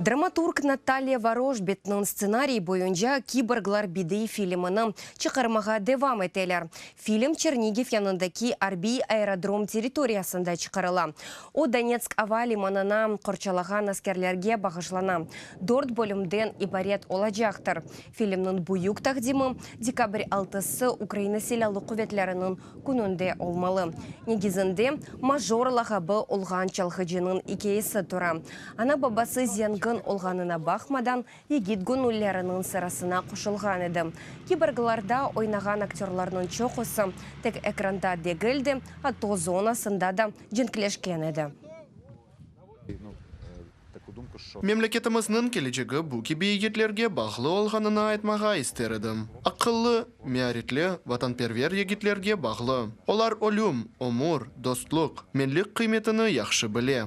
Dramaturg Natalya Vorojbitniñ stsenariyi boyunca Kiborglar bediiy filmini çıqarmağa devam eteler. Film Çernigiv yanındaki arbiy aerodrom territoriyasında çıqarıla. O, Donetsk ava limanını qorçalağan askerlerge bağışlana. Dört bölümden ibaret olacaqtır. Filmniñ büyük taqdimi dekabr altısı Ukraina Silâlı Quvetleriniñ Kününde olmalı. Negizinde Major lağabı olğan çalğıcınıñ ikâyesi tura. Ana-babası zengin olğanına baqmadan, yigit göñülleriniñ sırasına qoşulğan edi. Kiborglarda oynağan aktörlarnıñ çoqusı tek ekranda degil de, ATO zonasında da cenkleşken edi. Memleketimizniñ kelecegi bu kibi yigitlerge bağlı olğanını aytmağa ister edim. Aqıllı, mearetli, vatanperver yigitlerge bağlı. Olar ölüm, ömür, dostluq, menlik qıymetini yahşı bile.